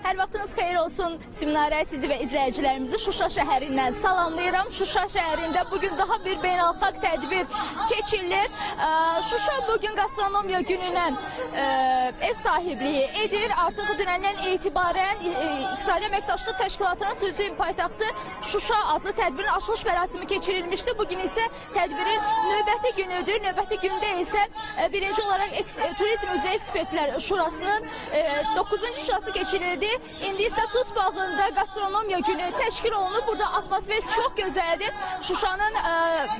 Hər vaxtınız xeyir olsun. Simnarə, sizi və izləyicilərimizi Şuşa şəhərindən salamlayıram. Şuşa şəhərində bugün daha bir beynəlxalq tədbir keçirilir. Şuşa bugün gastronomiya gününə ev sahibliyi edir. Artıq dünəndən etibarən İqtisadi Əməkdaşlıq Təşkilatının turizm paytaxtı Şuşa adlı tədbirin açılış mərasimi keçirilmişdi. Bugün isə tədbirin növbəti günüdür. Növbəti gündə isə birinci olaraq Turizm üzrə Ekspertlər Şurasının 9-cu iclası keçirildi. İndi isə Tut bağında gastronomiya günü təşkil olunur. Burada atmosfer çox gözəldir. Şuşanın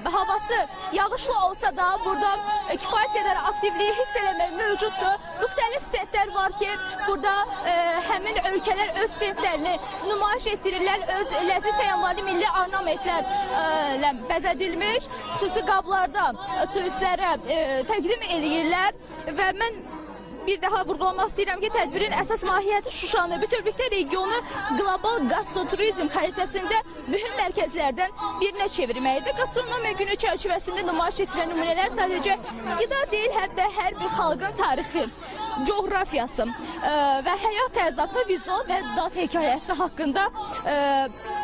havası yağışlı olsa da burada kifayət qədər aktivliyi hiss eləmək mövcuddur. Müxtəlif stendlər var ki, burada həmin ölkələr öz stendlərini nümayiş etdirirlər. Öz ləziz təamları milli ornamentlərlə bəzədilmiş xüsusi qablarda turistlərə təqdim eləyirlər və mən bir daha vurğulamaq istəyirəm ki, tədbirin əsas mahiyyəti Şuşanı, bütövlükdə regionu qlobal gastroturizm xəritəsində mühüm mərkəzlərdən birinə çevirməkdir. Gastronomiya günü çərçivəsində nümayiş etdirilən nümunələr sadəcə qida deyil, həm də hər bir xalqın tarixi, coğrafiyası və həyat tərzi haqqında vizual və dad hekayəsi haqqında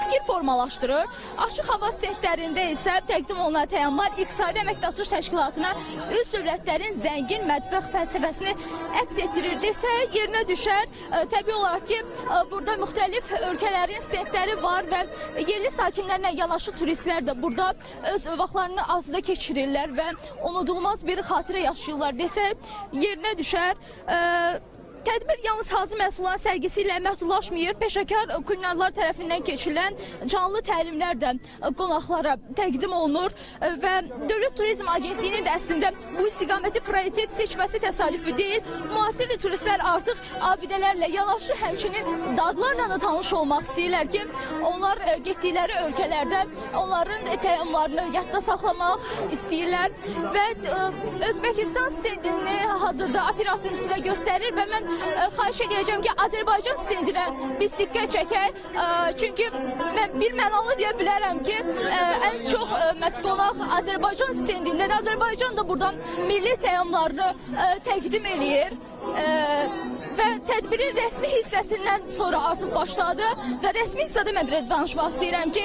fikir formalaşdırır. Açıq hava stendlərində isə təqdim olunan təamlar İqtisadi Əməkdaşlıq Təşkilatına üzv dövlətlərin zəngin mətbəx fəlsəfəsini əks etdirir desə yerinə düşər. Təbii olaraq ki, burada müxtəlif ölkələrin stendləri var və yerli sakinlərlə yanaşı turistlər də burada öz vaxtlarını asudə keçirirlər və unudulmaz bir xatirə yaşayırlar desə yerinə düşər. Tədbir yalnız hazır məhsulların sərgisi ilə məhdudlaşmır. Peşəkar kulinarlar tərəfindən keçirilən canlı təlimlər də qonaqlara təqdim olunur və Dövlət Turizm Agentliyinin də əslində bu istiqaməti prioritet seçməsi təsadüfi deyil. Müasir turistlər artıq abidələrlə yanaşı həmçinin dadlarla da tanış olmaq istəyirlər ki, onlar getdikləri ölkələrdə onların təamlarını yadda saxlamaq istəyirlər və Özbəkistan stendini hazırda operatorum sizə göstərir və mən xahiş edəcəm ki, Azərbaycan stendinə biz diqqət çəkək. Çünki mən bir mənalı deyə bilərəm ki, ən çox məhz qonaq Azərbaycan stendindədir. Azərbaycan da buradan milli təamlarını təqdim eləyir. Və tədbirin rəsmi hissəsindən sonra artıq başladı və rəsmi hissədə mən biraz danışmaq istəyirəm ki,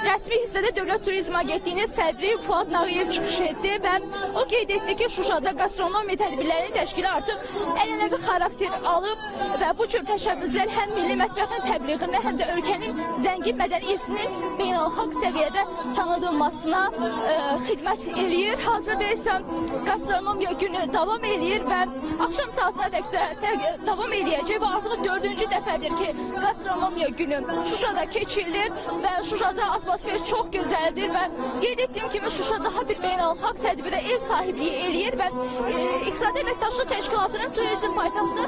rəsmi hissədə Dövlət Turizm Agentliyinin sədri Fuad Nağıyev çıxış etdi və o qeyd etdi ki, Şuşada gastronomiya tədbirlərinin təşkili artıq ənənəvi xarakter alıb və bu cür təşəbbüslər həm milli mətbəxin təbliğinə, həm də ölkənin zəngin mədəni irsinin beynəlxalq səviyyədə tanıdılmasına xidmət eləyir. Hazırda isə gastronomiya günü davam eləyir və axşam saatına dək də davam eləyəcək və artıq 4-cü dəfədir ki, gastronomiya günü Şuşada keçirilir və Şuşada atmosfer çox gözəldir və qeyd etdiyim kimi Şuşa daha bir beynəlxalq tədbirə ev sahibliyi eləyir və İqtisadi Əməkdaşlıq Təşkilatının turizm paytaxtı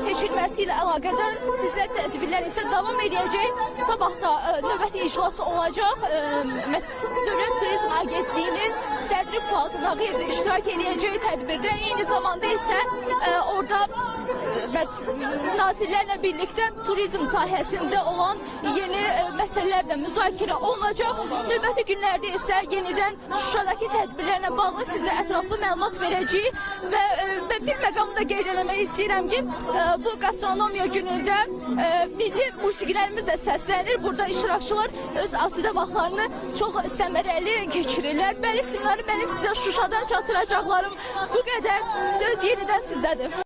seçilməsi ilə əlaqədar silsilə tədbirlər isə davam eləyəcək. Sabah da növbəti iclas olacaq. Dövlət Turizm Agentliyinin sədri Fuad Nağıyev də iştirak eləyəcək tədbirdə. Eyni zamanda isə orada nazirlərlə birlikdə turizm sahəsində olan yeni məsələlər də müzakirə olunacaq. Növbəti günlərdə isə yenidən Şuşadakı tədbirlərlə bağlı sizə ətraflı məlumat verəcəyik və mən bir məqamı da qeyd eləmək istəyirəm ki, bu gastronomiya günündə milli musiqilərimiz də səslənir. Burada iştirakçılar öz asudə vaxtlarını çox səmərəli keçirirlər. Bəli, Simnarı, mənim sizə Şuşadan çatdıracaqlarım bu qədər. Söz yenidən sizdədir.